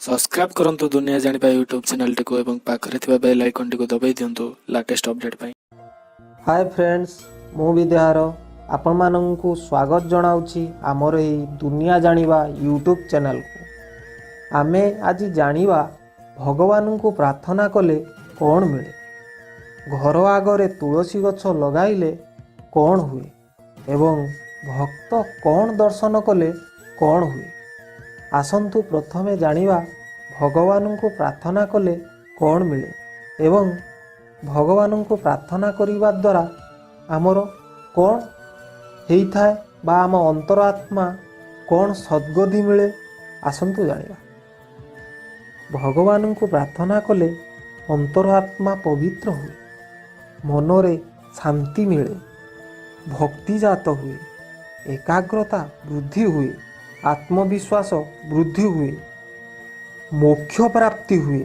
Subscribe କରନ୍ତୁ ଦୁନିଆ ଜାଣିବା ୟୁଟ୍ୟୁବ୍ ଚ୍ୟାନେଲଟିକୁ ଏବଂ ପାଖରେ ଥିବା ବେଲ୍ ଆଇକନ୍ଟିକୁ ଦବାଇ ଦିଅନ୍ତୁ ଲାଟେଷ୍ଟ ଅପଡେଟ୍ ପାଇଁ। ହାଏ ଫ୍ରେଣ୍ଡସ୍, ମୁଁ ବିଦେହାର ଆପଣମାନଙ୍କୁ ସ୍ୱାଗତ ଜଣାଉଛି ଆମର ଏହି ଦୁନିଆ ଜାଣିବା ୟୁଟ୍ୟୁବ୍ ଚ୍ୟାନେଲକୁ। ଆମେ ଆଜି ଜାଣିବା, ଭଗବାନଙ୍କୁ ପ୍ରାର୍ଥନା କଲେ କ'ଣ ମିଳେ, ଘର ଆଗରେ ତୁଳସୀ ଗଛ ଲଗାଇଲେ କ'ଣ ହୁଏ ଏବଂ ଭକ୍ତ କ'ଣ ଦର୍ଶନ କଲେ କ'ଣ ହୁଏ। ଆସନ୍ତୁ ପ୍ରଥମେ ଜାଣିବା, ଭଗବାନଙ୍କୁ ପ୍ରାର୍ଥନା କଲେ କ'ଣ ମିଳେ ଏବଂ ଭଗବାନଙ୍କୁ ପ୍ରାର୍ଥନା କରିବା ଦ୍ୱାରା ଆମର କ'ଣ ହେଇଥାଏ ବା ଆମ ଅନ୍ତର ଆତ୍ମା କ'ଣ ସଦ୍ଗତି ମିଳେ। ଆସନ୍ତୁ ଜାଣିବା। ଭଗବାନଙ୍କୁ ପ୍ରାର୍ଥନା କଲେ ଅନ୍ତର ଆତ୍ମା ପବିତ୍ର ହୁଏ, ମନରେ ଶାନ୍ତି ମିଳେ, ଭକ୍ତି ଜାତ ହୁଏ, ଏକାଗ୍ରତା ବୃଦ୍ଧି ହୁଏ, ଆତ୍ମବିଶ୍ୱାସ ବୃଦ୍ଧି ହୁଏ, ମୋକ୍ଷ ପ୍ରାପ୍ତି ହୁଏ।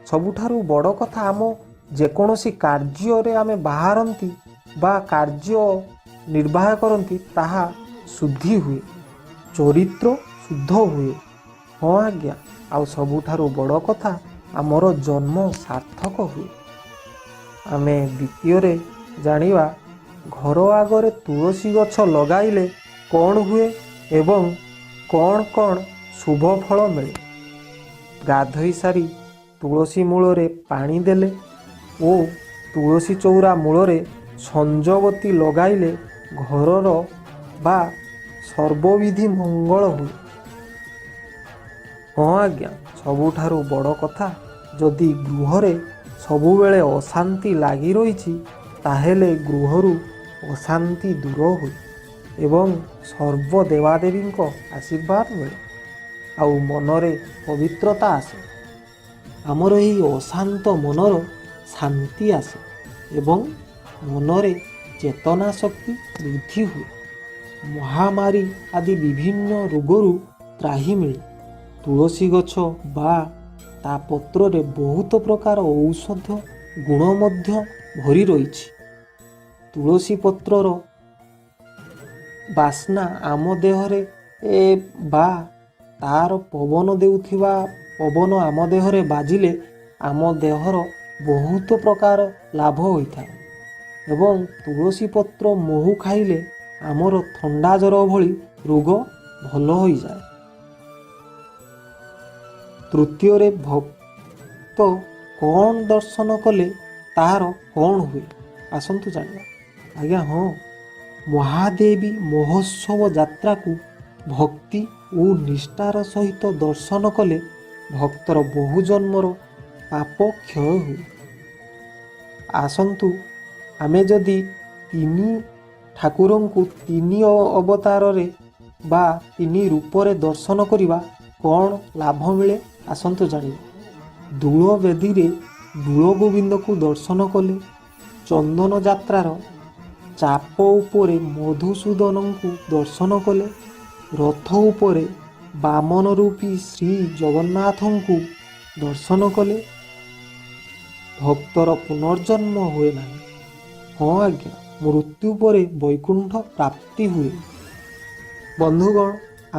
ସବୁଠାରୁ ବଡ଼ କଥା, ଆମ ଯେକୌଣସି କାର୍ଯ୍ୟରେ ଆମେ ବାହାରନ୍ତି ବା କାର୍ଯ୍ୟ ନିର୍ବାହ କରନ୍ତି, ତାହା ଶୁଦ୍ଧି ହୁଏ, ଚରିତ୍ର ଶୁଦ୍ଧ ହୁଏ। ହଁ ଆଜ୍ଞା, ଆଉ ସବୁଠାରୁ ବଡ଼ କଥା, ଆମର ଜନ୍ମ ସାର୍ଥକ ହୁଏ। ଆମେ ଦ୍ୱିତୀୟରେ ଜାଣିବା, ଘର ଆଗରେ ତୁଳସୀ ଗଛ ଲଗାଇଲେ କ'ଣ ହୁଏ ଏବଂ କ'ଣ କ'ଣ ଶୁଭ ଫଳ ମିଳେ। ଗାଧୋଇ ସାରି ତୁଳସୀ ମୂଳରେ ପାଣି ଦେଲେ ଓ ତୁଳସୀ ଚଉରା ମୂଳରେ ସଞ୍ଜବତୀ ଲଗାଇଲେ ଘରର ବା ସର୍ବବିଧି ମଙ୍ଗଳ ହୁଏ। ହଁ ଆଜ୍ଞା, ସବୁଠାରୁ ବଡ଼ କଥା, ଯଦି ଗୃହରେ ସବୁବେଳେ ଅଶାନ୍ତି ଲାଗି ରହିଛି, ତାହେଲେ ଗୃହରୁ ଅଶାନ୍ତି ଦୂର ହୁଏ ଏବଂ ସର୍ବ ଦେବାଦେବୀଙ୍କ ଆଶୀର୍ବାଦ ମିଳେ ଆଉ ମନରେ ପବିତ୍ରତା ଆସେ। ଆମର ଏହି ଅଶାନ୍ତ ମନର ଶାନ୍ତି ଆସେ ଏବଂ ମନରେ ଚେତନା ଶକ୍ତି ବୃଦ୍ଧି ହୁଏ। ମହାମାରୀ ଆଦି ବିଭିନ୍ନ ରୋଗରୁ ତ୍ରାହି ମିଳେ। ତୁଳସୀ ଗଛ ବା ତା ପତ୍ରରେ ବହୁତ ପ୍ରକାର ଔଷଧ ଗୁଣ ମଧ୍ୟ ଭରି ରହିଛି। ତୁଳସୀ ପତ୍ରର ବାସ୍ନା ଆମ ଦେହରେ ବା ତାର ପବନ ଦେଉଥିବା ପବନ ଆମ ଦେହରେ ବାଜିଲେ ଆମ ଦେହର ବହୁତ ପ୍ରକାର ଲାଭ ହୋଇଥାଏ ଏବଂ ତୁଳସୀ ପତ୍ର ମହୁ ଖାଇଲେ ଆମର ଥଣ୍ଡା ଜ୍ୱର ଭଳି ରୋଗ ଭଲ ହୋଇଯାଏ। ତୃତୀୟରେ, ଭକ୍ତ କ'ଣ ଦର୍ଶନ କଲେ ତାହାର କ'ଣ ହୁଏ, ଆସନ୍ତୁ ଜାଣିବା। ଆଜ୍ଞା ହଁ, ମହାଦେବୀ ମହୋତ୍ସବ ଯାତ୍ରାକୁ ଭକ୍ତି ଓ ନିଷ୍ଠାର ସହିତ ଦର୍ଶନ କଲେ ଭକ୍ତର ବହୁ ଜନ୍ମର ପାପ କ୍ଷୟ ହୁଏ। ଆସନ୍ତୁ, ଆମେ ଯଦି ତିନି ଠାକୁରଙ୍କୁ ତିନି ଅବତାରରେ ବା ତିନି ରୂପରେ ଦର୍ଶନ କରିବା, କ'ଣ ଲାଭ ମିଳେ, ଆସନ୍ତୁ ଜାଣିବା। ଦୋଳ ବେଦୀରେ ଦୋଳ ଗୋବିନ୍ଦକୁ ଦର୍ଶନ କଲେ, ଚନ୍ଦନ ଯାତ୍ରାର ଚାପ ଉପରେ ମଧୁସୂଦନଙ୍କୁ ଦର୍ଶନ କଲେ, ରଥ ଉପରେ ବାମନ ରୂପୀ ଶ୍ରୀ ଜଗନ୍ନାଥଙ୍କୁ ଦର୍ଶନ କଲେ ଭକ୍ତର ପୁନର୍ଜନ୍ମ ହୁଏ ନାହିଁ। ହଁ ଆଜ୍ଞା, ମୃତ୍ୟୁ ପରେ ବୈକୁଣ୍ଠ ପ୍ରାପ୍ତି ହୁଏ। ବନ୍ଧୁଗଣ,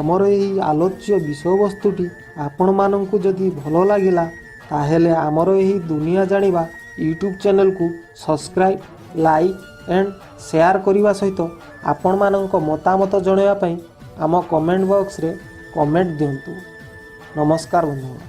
ଆମର ଏହି ଆଲୋଚ୍ୟ ବିଷୟବସ୍ତୁଟି ଆପଣମାନଙ୍କୁ ଯଦି ଭଲ ଲାଗିଲା, ତାହେଲେ ଆମର ଏହି ଦୁନିଆ ଜାଣିବା ୟୁଟ୍ୟୁବ୍ ଚ୍ୟାନେଲକୁ ସବସ୍କ୍ରାଇବ୍, ଲାଇକ୍ ଆଣ୍ଡ ସେୟାର କରିବା ସହିତ ଆପଣମାନଙ୍କ ମତାମତ ଜଣାଇବା ପାଇଁ ଆମ କମେଣ୍ଟ ବକ୍ସରେ କମେଣ୍ଟ ଦିଅନ୍ତୁ। ନମସ୍କାର ବନ୍ଧୁଗଣ।